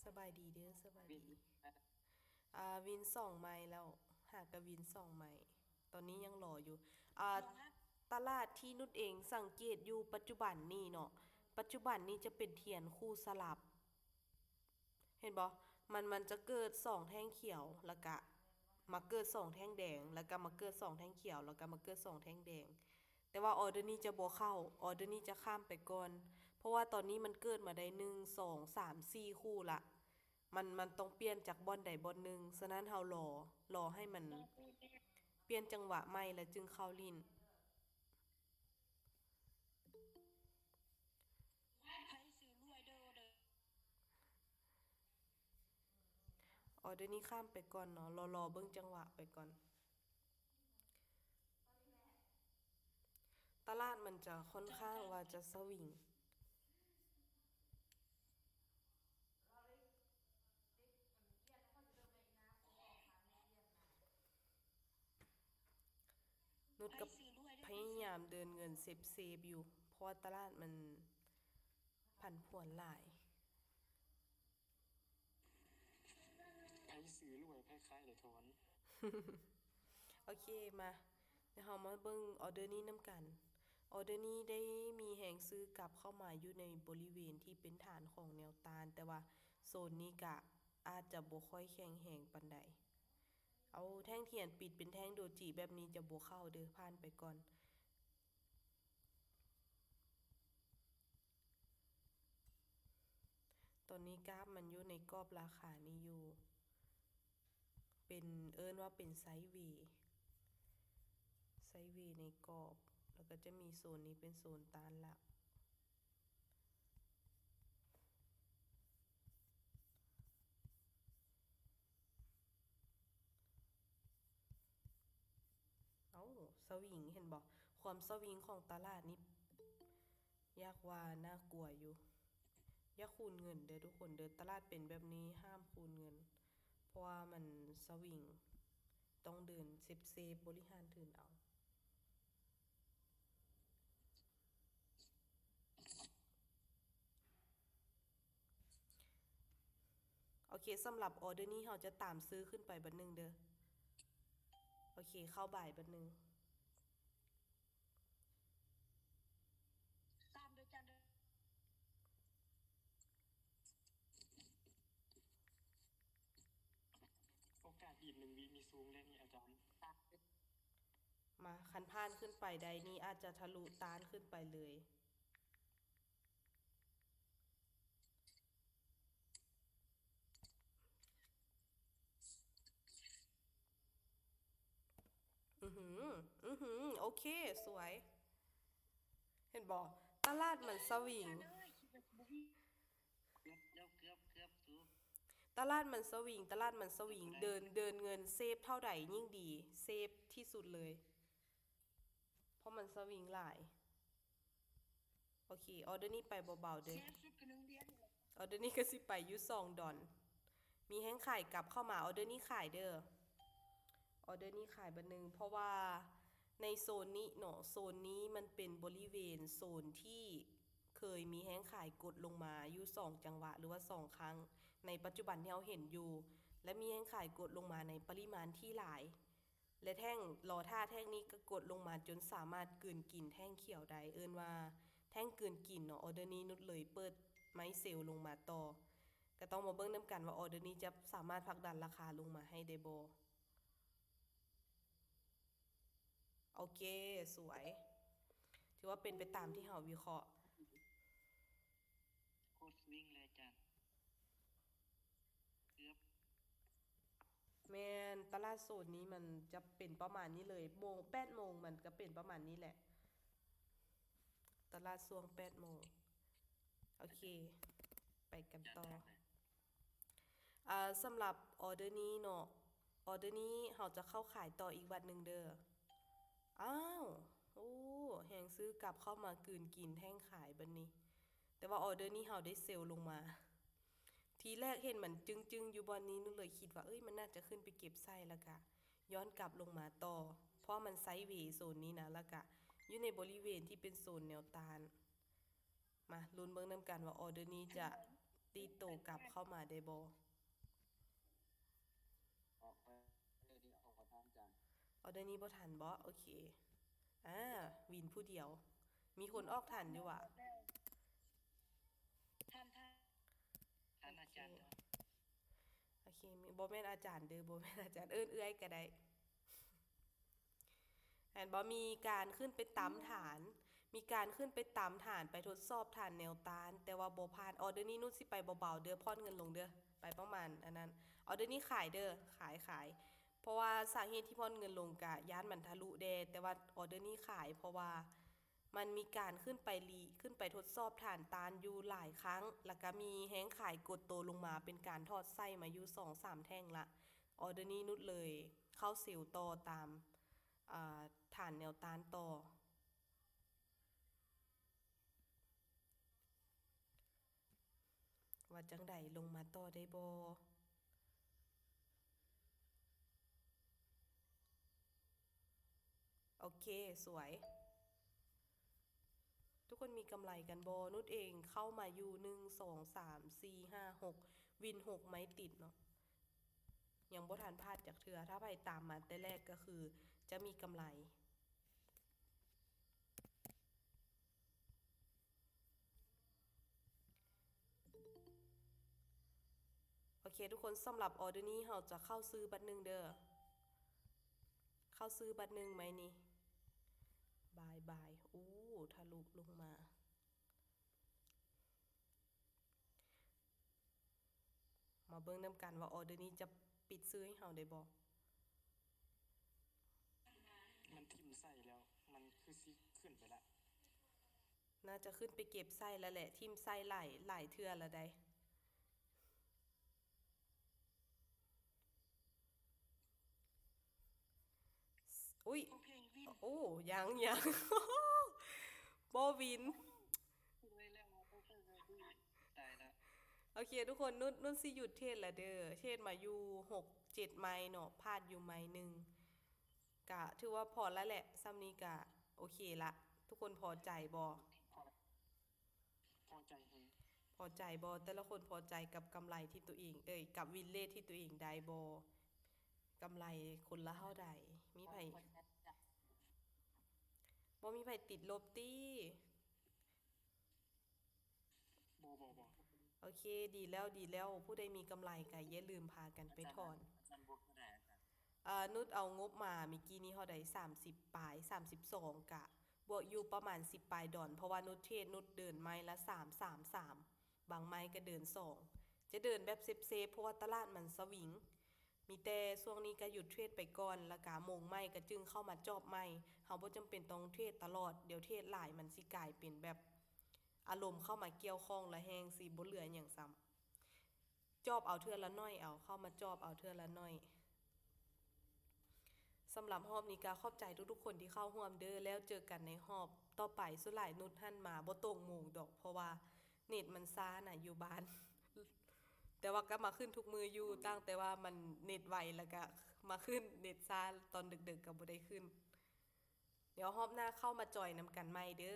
ສະບາຍດີເດີ ສະບາຍດີ. ອ່າ ວິນສອງໄມ້ແລ້ວ ຫາກະວິນສອງໄມ້ ຕອນນີ້ຍັງລໍຢູ່. ອ່າ ຕະຫຼາດທີ່ນຸດເອງສັງເກດຢູ່ປັດຈຸບັນນີ້ເນາະ, ປັດຈຸບັນນີ້ຈະເປັນທຽນຄູ່ສະຫຼັບ ເຫັນບໍ່? ມັນ ມັນຈະເກີດສອງແທ່ງຂຽວ ແລ້ວກະມາເກີດສອງແທ່ງແດງ ແລ້ວກະມາເກີດສອງແທ່ງຂຽວ ແລ້ວກະມາເກີດສອງແທ່ງແດງ. ແຕ່ວ່າອໍເດີນີ້ຈະບໍ່ເຂົ້າ, ອໍເດີນີ້ຈະຂ້າມໄປກ່ອນ ເພາະວ່າຕອນນີ້ມັນເກີດມາໄດ້ໜຶ່ງ ສອງ ສາມ ສີ່ຄູ່ລະ. ມັນ ມັນຕ້ອງປ່ຽນຈາກບ່ອນໃດບ່ອນໜຶ່ງ, ສະນັ້ນເຮົາລໍ ລໍໃຫ້ມັນປ່ຽນຈັງຫວະໃໝ່ ແລ້ວຈຶ່ງເຂົ້າຫຼິ້ນ. ອໍເດີນີ້ຂ້າມໄປກ່ອນເນາະ, ລໍ ລໍເບິ່ງຈັງຫວະໄປກ່ອນ. ຕະຫຼາດມັນຈະຄ່ອນຂ້າງວ່າຈະສະວິງ. ນຸດກໍພະຍາຍາມເດີນເງິນເຊບໆຢູ່ ເພາະວ່າຕະຫຼາດມັນຜັນຜວນຫຼາຍ. ໃຜຊື້ລວຍ ໃຜຂາຍໄດ້ຖອນ. ໂອເຄ ມາ ດຽວເຮົາມາເບິ່ງອໍເດີນີ້ນຳກັນ. ອໍເດີນີ້ໄດ້ມີແຮງຊື້ກັບເຂົ້າມາຢູ່ໃນບໍລິເວນທີ່ເປັນຖານຂອງແນວຕ້ານ, ແຕ່ວ່າໂຊນນີ້ກະອາດຈະບໍ່ຄ່ອຍແຂງແຮງປານໃດ. ເອົາແທ່ງທຽນປິດເປັນແທ່ງໂດຈິແບບນີ້ຈະບໍ່ເຂົ້າເດີ, ຜ່ານໄປກ່ອນ. ຕອນນີ້ກາຟມັນຢູ່ໃນກອບລາຄານີ້ຢູ່ ເປັນ ເອີ້ນວ່າເປັນໄຊເວ ໄຊເວໃນກອບ, ແລ້ວກໍຈະມີໂຊນນີ້ເປັນໂຊນຕ້ານຫຼັກ. ເອົ້າ ສະວິງ ເຫັນບໍ່? ຄວາມສະວິງຂອງຕະຫຼາດນີ້ຢາກວ່າໜ້າກົວຢູ່. ຢ່າຄູນເງິນເດີທຸກຄົນເດີ, ຕະຫຼາດເປັນແບບນີ້ຫ້າມຄູນເງິນ ເພາະວ່າມັນສະວິງ, ຕ້ອງເດີນເຊບໆ ບໍລິຫານທຶນເອົາ. ໂອເຄ ສຳລັບອໍເດີນີ້ເຮົາຈະຕາມຊື້ຂຶ້ນໄປບາດໜຶ່ງເດີ. ໂອເຄ ເຂົ້າບາຍບາດໜຶ່ງ. ຕາມເດີຈານເດີ. ໂອກາດອີກໜຶ່ງວິມີສູງເດ້ນີ້ອາຈານ. ມາ ຄັນຜ່ານຂຶ້ນໄປໄດ້ນີ້ອາດຈະທະລຸຕ້ານຂຶ້ນໄປເລີຍ. ອືຫື ອືຫື ໂອເຄ ສວຍ. ເຫັນບໍ່? ຕະຫຼາດມັນສະວິງ. ເກືອບ ເກືອບ ເກືອບ ເກືອບ ສູ. ຕະຫຼາດມັນສະວິງ, ຕະຫຼາດມັນສະວິງ. ເດີນ ເດີນເງິນເຊບເທົ່າໃດຍິ່ງດີ, ເຊບທີ່ສຸດເລີຍ. ເພາະມັນສະວິງຫຼາຍ. ໂອເຄ ອໍເດີນີ້ໄປເບົາໆເດີ. ເຊບສຸດກໍໜຶ່ງຫຼຽນ. ອໍເດີນີ້ກໍຊິໄປຢູ່ສອງດອນ. ມີແຮງຂາຍກັບເຂົ້າມາ, ອໍເດີນີ້ຂາຍເດີ. ອໍເດີນີ້ຂາຍບາດໜຶ່ງ ເພາະວ່າໃນໂຊນນີ້ເນາະ, ໂຊນນີ້ມັນເປັນບໍລິເວນໂຊນທີ່ເຄີຍມີແຮງຂາຍກົດລົງມາຢູ່ສອງຈັງຫວະ ຫຼືວ່າສອງຄັ້ງໃນປັດຈຸບັນທີ່ເຮົາເຫັນຢູ່ ແລະ ມີແຮງຂາຍກົດລົງມາໃນປະລິມານທີ່ຫຼາຍ. ແລະ ແທ່ງລໍຖ້າແທ່ງນີ້ກໍກົດລົງມາຈົນສາມາດກືນກິນແທ່ງຂຽວໄດ້, ເອີ້ນວ່າແທ່ງກືນກິນເນາະ. ອໍເດີນີ້ນຸດເລີຍເປີດໄມ້ເຊວລົງມາຕໍ່, ກໍຕ້ອງມາເບິ່ງນຳກັນວ່າອໍເດີນີ້ຈະສາມາດຜັກດັນລາຄາລົງມາໃຫ້ໄດ້ບໍ່. ໂອເຄ ສວຍ, ຖືວ່າເປັນໄປຕາມທີ່ເຮົາວິເຄາະ. ໂຄດສະວິງເລີຍອາຈານ. ເກືອບ. ແມ່ນ, ຕະຫຼາດໂຊນນີ້ມັນຈະເປັນປະມານນີ້ເລີຍ, ໂມງ ແປດໂມງມັນກະເປັນປະມານນີ້ແຫຼະ, ຕະຫຼາດຊ່ວງແປດໂມງ. ໂອເຄ, ໄປກັນຕໍ່. ອ່າ ສຳລັບອໍເດີນີ້ເນາະ, ອໍເດີນີ້ເຮົາຈະເຂົ້າຂາຍຕໍ່ອີກວັດໜຶ່ງເດີ. ອ້າວ ໂອ້ ແຮງຊື້ກັບເຂົ້າມາກືນກິນແຮງຂາຍບັດນີ້, ແຕ່ວ່າອໍເດີນີ້ເຮົາໄດ້ເຊວລົງມາ. ທີແລກເຫັນມັນຈຶ້ງໆຢູ່ບ່ອນນີ້, ນຸດເລີຍຄິດວ່າ ເອີຍ ມັນໜ້າຈະຂຶ້ນໄປເກັບໃສ່ ແລ້ວກະຍ້ອນກັບລົງມາຕໍ່, ເພາະມັນໄຊເວໂຊນນີ້ນະ, ແລ້ວກະຢູ່ໃນບໍລິເວນທີ່ເປັນໂຊນແນວຕ້ານ. ມາລຸ້ນເບິ່ງນຳກັນວ່າອໍເດີນີ້ຈະ ຕີໂຕກັບເຂົ້າມາໄດ້ບໍ່? ອອເດີນີ້ອອກບໍ່ທັນຈ້າ. ອອເດີນີ້ບໍ່ທັນບໍ? ໂອເຄ. ອາ ວິນຜູ້ດຽວ. ມີຄົນອອກທັນຢູ່ຫວາ? ທັນ ທັນ ທ່ານອາຈານ. ໂອເຄ ບໍ່ແມ່ນອາຈານເດີ ບໍ່ແມ່ນອາຈານ ເອີ້ນເອື້ອຍກໍໄດ້. ແມ່ນບໍ່? ມີການຂຶ້ນໄປຕາມຖານ ມີການຂຶ້ນໄປຕາມຖານ ໄປທົດສອບຖານແນວຕ້ານ ແຕ່ວ່າບໍ່ຜ່ານ. ອອເດີນີ້ນຸດຊິໄປເບົາໆເດີ ຜ່ອນເງິນລົງເດີ ໄປປະມານອັນນັ້ນ. ອອເດີນີ້ຂາຍເດີ ຂາຍ ຂາຍ ເພາະວ່າສາເຫດທີ່ຜ່ອນເງິນລົງກະຢ້ານມັນທະລຸແດ່ ແຕ່ວ່າອອເດີນີ້ຂາຍ ເພາະວ່າ ມັນມີການຂຶ້ນໄປລີ ຂຶ້ນໄປທົດສອບຖານຕ້ານຢູ່ຫຼາຍຄັ້ງ ແລ້ວກະມີແຮງຂາຍກົດໂຕລົງມາ ເປັນການທອດໄສ້ມາຢູ່ສອງສາມແທ່ງລະ. ອອເດີນີ້ນຸດເລີຍເຂົ້າເຊວຕໍ່ຕາມ ອາ ຖານແນວຕ້ານຕໍ່. ວ່າຈັ່ງໃດ ລົງມາຕໍ່ໄດ້ບໍ່? ໂອເຄ ສວຍ. ທຸກຄົນມີກຳໄລກັນບໍ່? ນຸດເອງເຂົ້າມາຢູ່ ໜຶ່ງ ສອງ ສາມ ສີ່ ຫ້າ ຫົກ ວິນຫົກໄມ້ຕິດເນາະ ຍັງບໍ່ທັນພາດຈັກເທື່ອ. ຖ້າໃຜຕາມມາແຕ່ແລກກໍຄືຈະມີກຳໄລ. ໂອເຄທຸກຄົນ ສຳລັບອອເດີນີ້ເຮົາຈະເຂົ້າຊື້ບັດໜຶ່ງເດີ ເຂົ້າຊື້ບັດໜຶ່ງໄມ້ນີ້. ບາຍບາຍ. ໂອ້ ທະລຸລົງມາ. ມາເບິ່ງນຳກັນວ່າອອເດີນີ້ຈະປິດຊື້ໃຫ້ເຮົາໄດ້ບໍ່? ມັນຖິ້ມໄສ້ແລ້ວ ມັນຄືຊິຂຶ້ນໄປລະ. ໜ້າຈະຂຶ້ນໄປເກັບໄສ້ແລ້ວແຫຼະ ຖິ້ມໄສ້ຫຼາຍ ຫຼາຍເທື່ອແລ້ວໃດ໋. ອຸ້ຍ ໂອເຄ ວິນ ໂອ້ ຍັງ ຍັງ ບໍ່ວິນ ຕາຍລະ. ໂອເຄທຸກຄົນ ນຸດ ນຸດຊິຢຸດເທຣດລະເດີ ເທຣດມາຢູ່ຫົກເຈັດໄມ້ເນາະ ພາດຢູ່ໄມ້ໜຶ່ງ ກະຖືວ່າພໍລະແຫຼະ ສ່ຳນີ້ກະໂອເຄລະ. ທຸກຄົນພໍໃຈບໍ່? ພໍໃຈແຮງ. ພໍໃຈບໍ່? ແຕ່ລະຄົນພໍໃຈກັບກຳໄລທີ່ຕົວເອງ ເອີຍ ກັບວິນເລດທີ່ຕົວເອງໄດ້ບໍ່? ກຳໄລຄົນລະເທົ່າໃດ? ມີໃຜ ບໍ່ມີໃຜຕິດລົບຕິ? ບໍ່ ບໍ່ ບໍ່. ໂອເຄ ດີແລ້ວ ດີແລ້ວ. ຜູ້ໃດມີກຳໄລກະຢ່າລືມພາກັນໄປຖອນ. ອາຈານ ອາຈານບວກເທົ່າໃດອາຈານ? ເອີ ນຸດເອົາງົບມາເມື່ອກີ້ນີ້ເທົ່າໃດ? ສາມສິບປາຍ ສາມສິບສອງ ກະບວກຢູ່ປະມານສິບປາຍດອນ ເພາະວ່ານຸດເທຣດ ນຸດເດີນໄມ້ລະສາມ ສາມ ສາມ ບາງໄມ້ກະເດີນສອງ ຈະເດີນແບບເຊບໆ ເພາະວ່າຕະຫຼາດມັນສະວິງ. ມີແຕ່ຊ່ວງນີ້ກະຢຸດເທຣດໄປກ່ອນ ລະກະໂມງໃໝ່ກະຈຶ່ງເຂົ້າມາຈອບໃໝ່. ເຮົາບໍ່ຈຳເປັນຕ້ອງເທຣດຕະຫຼອດ ດຽວເທຣດຫຼາຍມັນຊິກາຍເປັນແບບອາລົມເຂົ້າມາກ່ຽວຂ້ອງ ລະແຮ່ງຊິບໍ່ເຫຼືອຫຍັງຊ້ຳ. ຈອບເອົາເທື່ອລະໜ້ອຍເອົາ ເຂົ້າມາຈອບເອົາເທື່ອລະໜ້ອຍ. ສຳລັບຮອບນີ້ກະຂອບໃຈທຸກໆຄົນທີ່ເຂົ້າຮ່ວມເດີ ແລ້ວເຈີກັນໃນຮອບຕໍ່ໄປ. ສ່ວນຫຼາຍນຸດຫັ້ນມາບໍ່ຕົງໂມງດອກ ເພາະວ່າເນັດມັນຊ້ານະຢູ່ບ້ານ ແຕ່ວ່າກະມາຂຶ້ນທຸກມື້ຢູ່ ຕັ້ງແຕ່ວ່າມັນເນັດໄວ ລະກະມາຂຶ້ນ ເນັດຊ້າຕອນເດິກໆກະບໍ່ໄດ້ຂຶ້ນ. ດຽວຮອບໜ້າເຂົ້າມາຈອຍນຳກັນໃໝ່ເດີ.